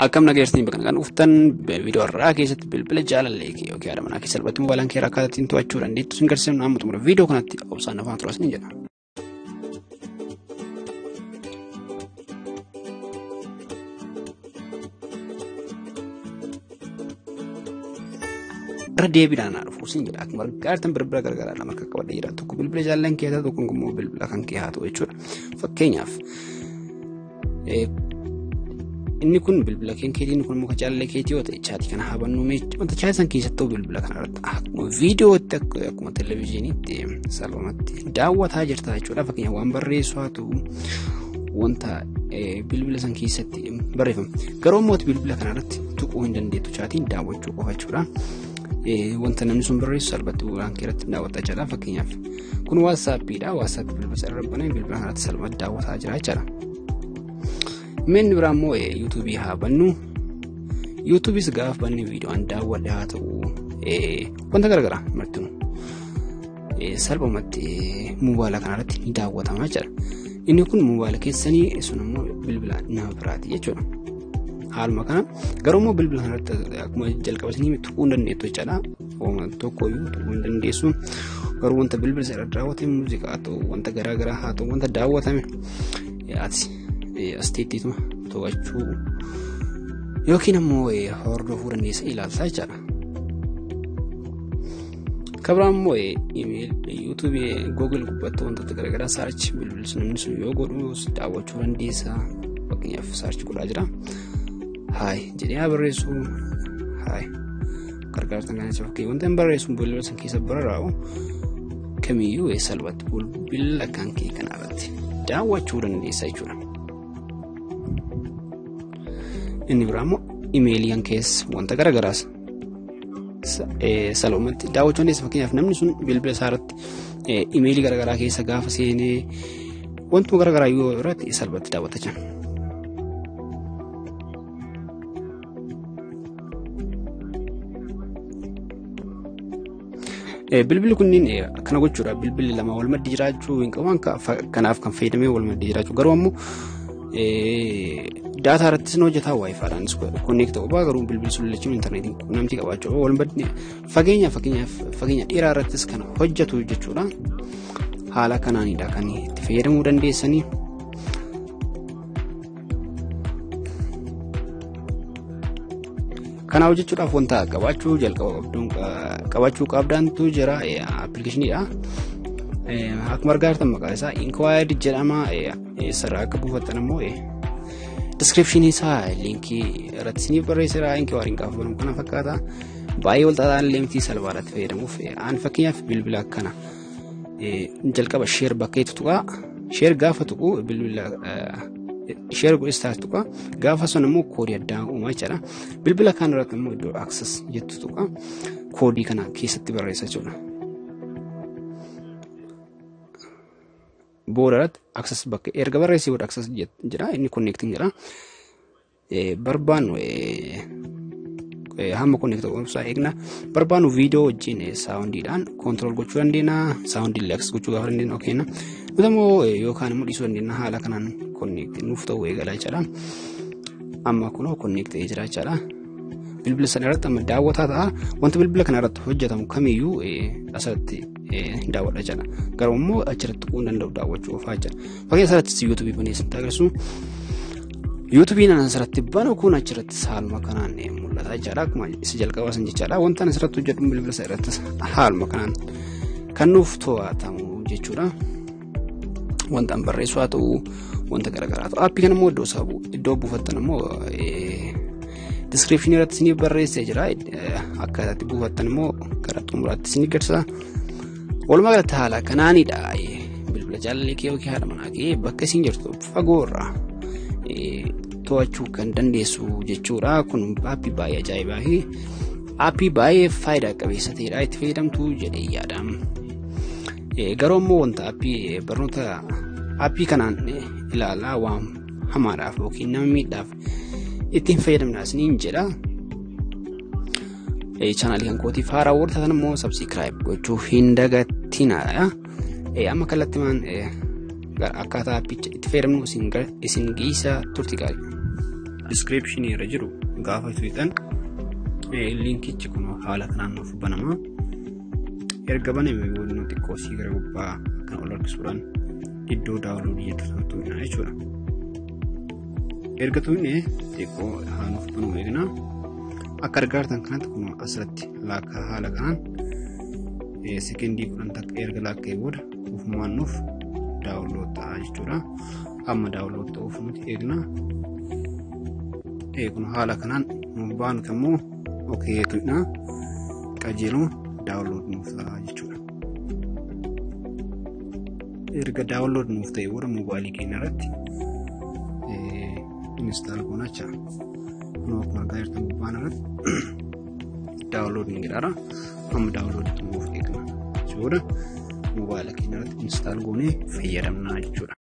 Akkam nageessanii bakka nagaan dhuftan viidiyoo irraa keessatti bilbila jaalallee kee yookiin haadha manaa kee salphatti moobaalaan kee akkaataa ittiin to'achuu dandeettu sin garsiifnu amma xumura viidiyoo kanatti obsaan afaan turas ni jedha. Irra deebiidhaan haa dhufu sin jedha. Akkuma argaa bilbila garagaraa lama akka qabadhee jira. Tokko bilbila jaalalleen kee haa ta'u, tokko immoo bilbila kan kee haa ta'u jechuudha. Fakkeenyaaf inni kun bilbila keetii, inni kun immoo jaalallee keetii yoo ta'e chaatii kana haa bannu. Wanta chaatii san keessatti bilbila kana irratti akkuma viidiyootti akkuma televezyiiniitti salphumatti daawwataa jirta jechuudha. Fakkeenyaaf waan barreessu haa ta'u, wanta bilbila san keessatti barreeffamu. Garuu immoo bilbila kana irratti tuquu hin dandeettu, chaatiin daawwachuu qofa jechuudha. Wanta namni sun barreessu salphatti waan irratti daawwataa jira. Fakkeenyaaf kun waatsaappiidha. Waatsaappii bilbila isa irra banee bilbila kanarratti salphumatti daawwataa jira jechuudha. Inni biraa immoo yuutuubii haa bannu. Yuutuubiis gaafa banne viidiyoon daawwadhe haa ta'u, wanta garaagaraa martinu salphumatti moobaayila kanarratti ni daawwatama jechuudha. Inni kun moobaayila keessanii, sun immoo bilbila nama biraati jechuudha. Haaluma kana garuu immoo bilbila kanarratti akkuma jalqaba isinii tuquu hin dandeettu jechuudha. Tokko iyyuu tuquu hin dandeessu. Garuu wanta bilbila isa irra daawwatame, muuziqaa haa ta'u, wanta garaagaraa haa ta'u, wanta daawwatame ati as teettiituma to'achuu yookiin immoo hordofuu dandeessa, ilaaltaa jechaadha. Kan biraa immoo yuutuubii, Google gubbaatti wantoota garaagaraa search bilbilli namni sun yoo godhu daawwachuu dandeessa. Fakkeenyaaf search godhaa jira. Hi jedhee haa barreessu. Hi gargaartan kana jecha fakkii wanta hin barreessu bilbila san keessa bararaa'u kamiyyuu salphatti bilbila kan kee kana irratti daawwachuu dandeessa jechuudha. Inni biraa immoo imeelii kan keessa wanta garaagaraas salphumatti daawwachuu dandeessa. Fakkeenyaaf namni sun bilbila isaa irratti imeelii garaagaraa keessa gaafa seenee wantuma garaagaraa yoo irratti salphatti daawwata jira. Bilbilli kunniin akkana gochuudha. Bilbilli lama wal maddii jiraachuu hin qabu. Kanaaf kan fayyadamee wal maddii jiraachuu, garuu ammoo daataa irrattis ni hojjeta, waayifaadhaanis connect ta'uu ba'a. Garuu bilbilli sun lachuun intarneetiin quunnamtii qabaachuu wal maddii fageenya, fakkeenyaaf fageenya dheeraa irrattis kan hojjetu jechuudha. Haala kanaanidha kan itti fayyadamuu dandeessanii. Kana hojjechuudhaaf wanta qabaachuu jalqaba qabaachuu qabdantu jira, appilikeeshiniidha. Akkuma argaa jirtan maqaan isaa Inquired jedhama. Eessarraa akka buufattan immoo description isaa liinkii irratti isiniif barreesseera. Inquired gaafa banamu kana fakkaata. Baay'ee wal xaxaan leemtii salphaadhaatti fayyadamuuf aan fakkeenyaaf bilbila akkana jalqaba share bakka itti tuqaa. Share gaafa tuqu, bilbila share godhe start tuqa. Gaafa sun immoo koodii addaa uumaa jechaadha. Bilbila kan irratti immoo iddoo access jettu tuqa, koodii kana keessatti barreessa jechuudha. Booda irratti access bakka erga barreessee booda access jedha, inni connecting jedha. Barbaannu hamma connect ta'uu isaa eegna. Barbaannu viidiyoo wajjin saawundiidhaan control gochuu dandeenya. Saawundii illee access gochuu gaafa dandeenya, okay na. Nuti immoo yookaan immoo dhiisuu dandeenya. Haala kanaan connect nuuf ta'uu eegala jechaadha. Amma kunoo connect ta'ee jira jechaadha. Bilbila sana irratti amma daawwataa ta'a. Wanta bilbila kana irratti hojjetamu kamiyyuu asirratti daawwadha jechaadha. Garuu immoo achirratti tuquu hin danda'u, daawwachuu qofaa jechaadha. Fakkeenya asirratti yuutuubii banee isin agarsiisu. Yuutuubiin ana asirratti banu kun achirratti haaluma kanaan mul'ata jechaadha. Akkuma isa jalqabaa san jechaadha. Wanta ani asirratti hojjedhu bilbila isa irratti haaluma kanaan kan nuuf to'atamu jechuudha. Wanta an barreessu haa ta'u, wanta garaagaraa ta'u. Aappii kana immoo iddoo isaa iddoo buufattan immoo description irratti isiniif barreessee jira. Akkaataa itti buufattan immoo gara xumuraatti isinii garsiisa. Walumaa galatti haala kanaanidha. Bilbila jaalallee kee yookiin haadha manaa kee bakka isin jirtu fagoo irraa to'achuu kan dandeessu jechuudha. Kun aappii baay'ee ajaa'ibaa fi aappii baay'ee faayidaa qabeessa ta'edha. Itti fayyadamtu jedhee yaada. Garuu immoo wanta aappii barnoota aappii kanaan ilaalaa waan hamaadhaaf yookiin nama miidhaaf ittiin fayyadamna isiniin jedha. Chaanaalii kan kootiif haaraa warra taatan immoo subscribe gochuu hin dagatinaadha. Amma kallattimaan akkaataa aappicha itti fayyadamnu isin geessa, turtii gaarii. Description irra jiru gaafa tuqxan linkichi kun haala kanaan nuuf banama. Erga baname booda xiqqoo sii gara gubbaa akkan ol harkisuudhaan iddoo download jettu tuqna jechuudha. Erga tuqne xiqqoo haa nuuf banuu eegna. Akka argaa kanatti kun asirratti laakkaa haala kanaan sekendii 10 takka erga laakka'ee booda ofumaan nuuf download ta'a jechuudha. Amma download ta'uuf nuti eegna. Kun haala kanaan nuuf baanu immoo okay tuqna, qajeeluma download nuuf ta'a jechuudha. Erga download nuuf ta'e booda moobaayilii keenya irratti install goona jechuudha. Kun akkuma argaa jirtan gubbaan irratti download ni jedhaara. Amma download nuuf eegna. Booda moobaayila keenya irratti install goonee fayyadamna jechuudha.